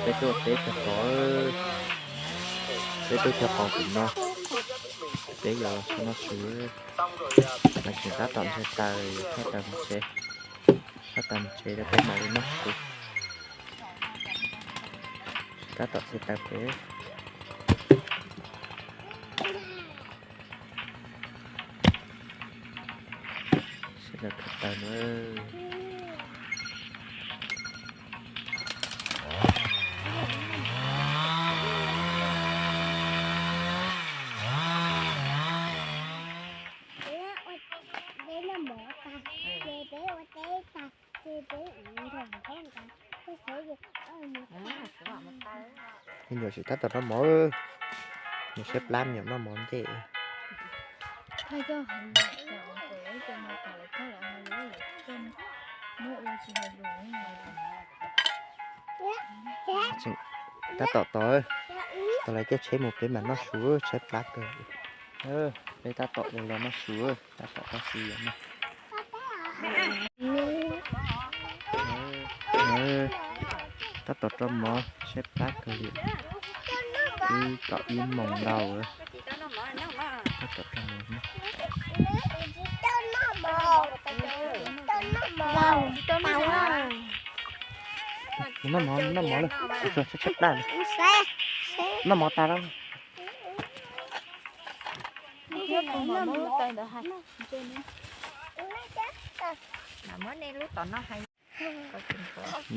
Peb tuaj teb cog qos, peb tuaj cog qos tim no, peb yuav los noj su. Mas tseem tab tom ntsaig taws, yuav thauj taws mus tsev, thauj taws mus tsev rau peb mam li noj su. Tab tom txiav taws pem. Sawv daws khaws taws na. Me nyuam tseem tab tom noj mov, me nyuam saib plab, me nyuam noj mov ntej. Tseem tab tom tos, tos lawv caij tsheb mus peb mam noj su, tshaib plab kawg. Peb tab tom los noj su, tab tom noj su no. Tab tom rau mov, tshaib plab kawg li. Twb tau ib moos ntau. Tab tom rau mov. Noj mov, noj mov lawm, tshaib plab. Noj mov tas lawm.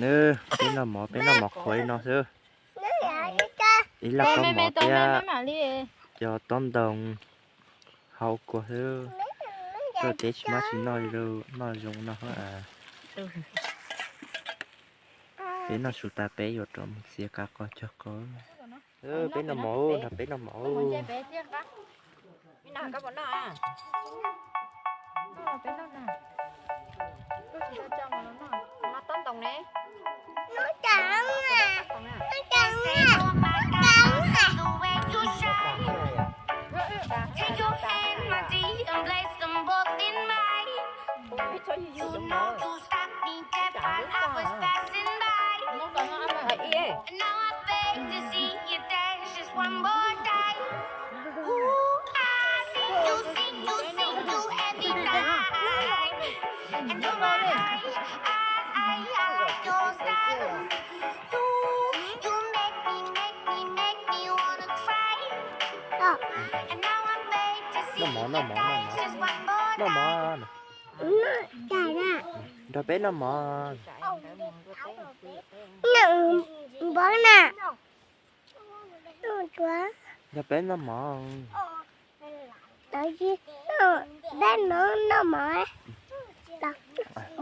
Nws, peb noj mov, peb noj mov qhuav li no xwb. Ib laj kaub mov thiab cov tob ntoo hau kua xwb. Tuaj teb tsis muaj tsis noj li, noj zoo no. Peb noj su tas peb yuav rov mus txiav kav qos cog qos. Peb noj mov, nrog peb noj mov. Noj mov, noj mov, noj mov. Nrog peb noj mov. Nrog peb noj mov. Peb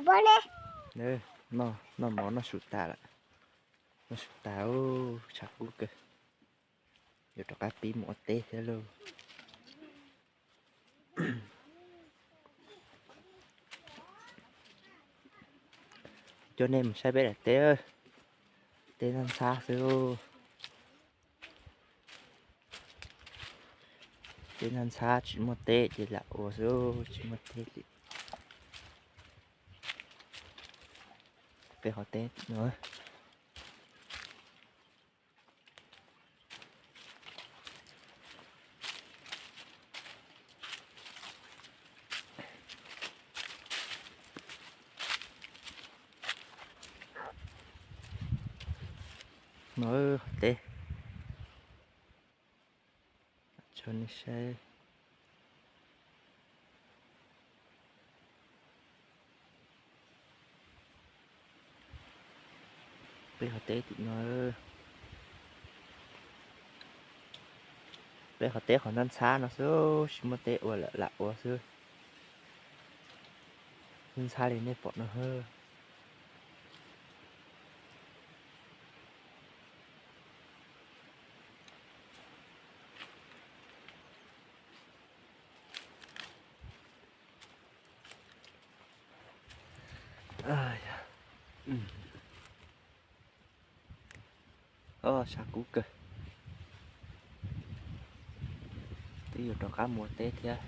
noj mov. Noj mov noj su tas lawm. Noj su tas, tshav kub kawg. Yuav rov qab pib mus ua teb thiab lauj. Coj nej mus saib peb daim teb, teb ntxhab ntxhab xwb. Teb ntxhab ntxhab tsis muaj teb ces lam ua xwb, tsis muaj teb li. Peb qhov teb no. No qhov teb, tso nej saib. Peb qhov teb tim no, peb qhov teb qhov ntxhab ntxhab no xwb, tsis muaj teb ua lawm lam ua xwb. Ntxhab li nej pom no. Tshav kub kawg. Twb yuav rov qab mus ua teb thiab.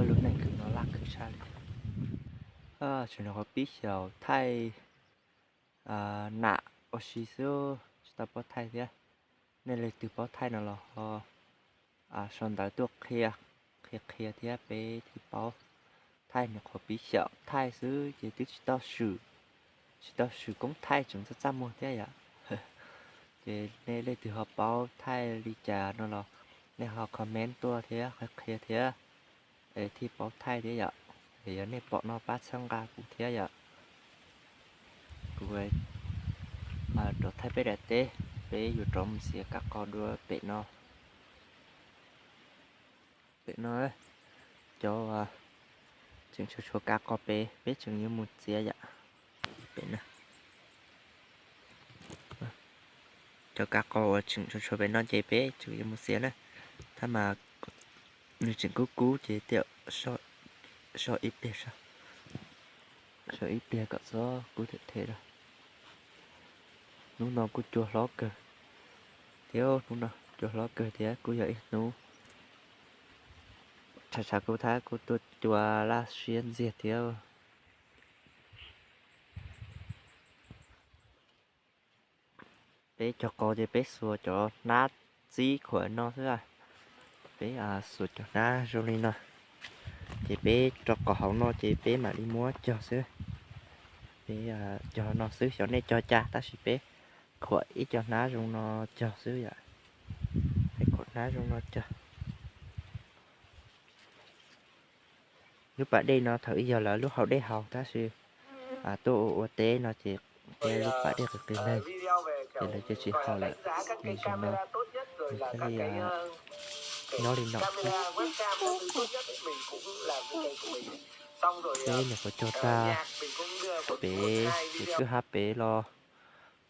Lub neej kawg no laj kawg tshaj li. Tseem nrog qhov pib xyaum thaij nam ua si xwb, tau paub thaij thiab. Nej leej twg paub thaij no los ho sau ntawv tuaj qhia, qhia qhia thiab peb thiaj paub thaij. Nyuam qhuav piv xyaum thaij xwb ces twb tsis tau swm, tsis tau swm koob thaij tseem txaj txaj muag thiab yom. Ces nej leej twg ho paub thaij li cas no los nej ho comment tuaj thiab qhia qhia thiab, es thiaj paub thaij thiab yom. Es yog nej pom no pab txhawb nqa kuv thiab yom. Kuv rov thaij peb daim teb, peb yuav rov mus txiav kab qos dua pem no. Pem no cov tseem tshuav tshuav kab qos pem, peb tseem yuav mus txiav yom. Pem no cov kab qos uas tseem tshuav tshuav pem no ces peb tseem yuav mus txiav na. Tab mas nws tseem kub kub ces tiam so ib pliag, so ib pliag kom txhob kub them them lawm. Hnub no kuj cua hlob kawg thiab, hnub no cua hlob kawg thiab kuj yog ib hnub tshav tshav kub thiab kuj tuaj cua laj siab ntxiag thiab. Peb cog qos ces peb xuas cov hnab txib khuam no xwb. Peb xuas cov hnab zoo li no, ces peb rau qos hauv no ces peb mam li muab cog xwb. Peb cog no xwb, xyov nej cog cas tab sis peb khuam ib co hnab zoo no cog xwb yom. Peb khuam hnab zoo no cog. Lub pas dej no thaum ub yog lawv lub hau dej haus tab sis tuaj ua ua teb no ces lub pas dej qis qis neeg ces lawv cia tsis haus lawm. Nws zoo no, nws thiaj li nyob li no xwb. Peb nyuam qhuav cog tag pem, pem kwj ha pem los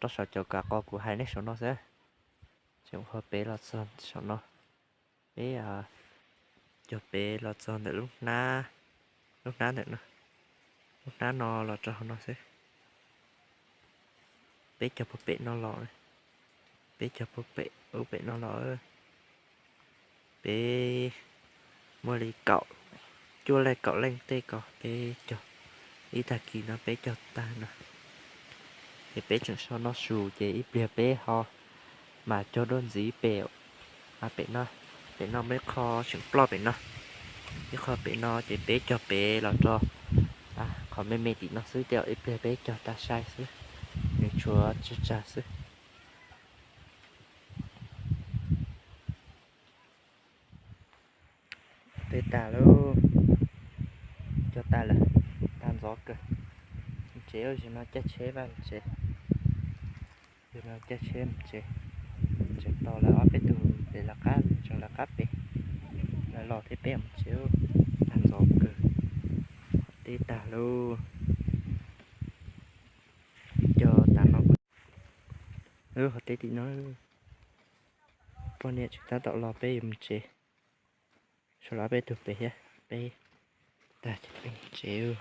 rau saum cov kab qos kuv hais nej saum no xwb. Tseem ho pem los txog saum no. Peb cog pem los txog ntawm lub hnab, lub hnab ntawm no, lub hnab no los rau hauv no xwb. Peb cog puag pem no los, peb cog puag pem ub pem no los. Peb muaj li kaum, cuaj leej kaum leej tej ko peb cog, ib tag kis no peb cog tag no. Ces peb tseem so noj su ces ib pliag peb ho mas cog dua ntxiv pem, pem no, pem no muaj ib qho tseem ploj pem no, ib qho pem no ces peb cog pem los rau qhov me me tim no xwb, tej zaum ib pliag peb cog tag sai xwb, nws tshuav tsawg tsawg xwb. Teb tag lauj, cog tag lawm, tag ntxov kawg. Mus tsev, zaum no caij tsheb vaj mus tsev. Zaum no caij tsheb mus tsev. Tseem tos lawv ob peb tug pem lawv qab, tseem lawv qab pem, lawv los thiab peb mus tsev, tag ntxov kawg. Teb tag lauj. Cog tas no, lub hauv teb tim no, poj niam tseem tab tom los peb yuav mus tsev. Sau los peb tug pem thiab, peb tag ces peb mus tsev.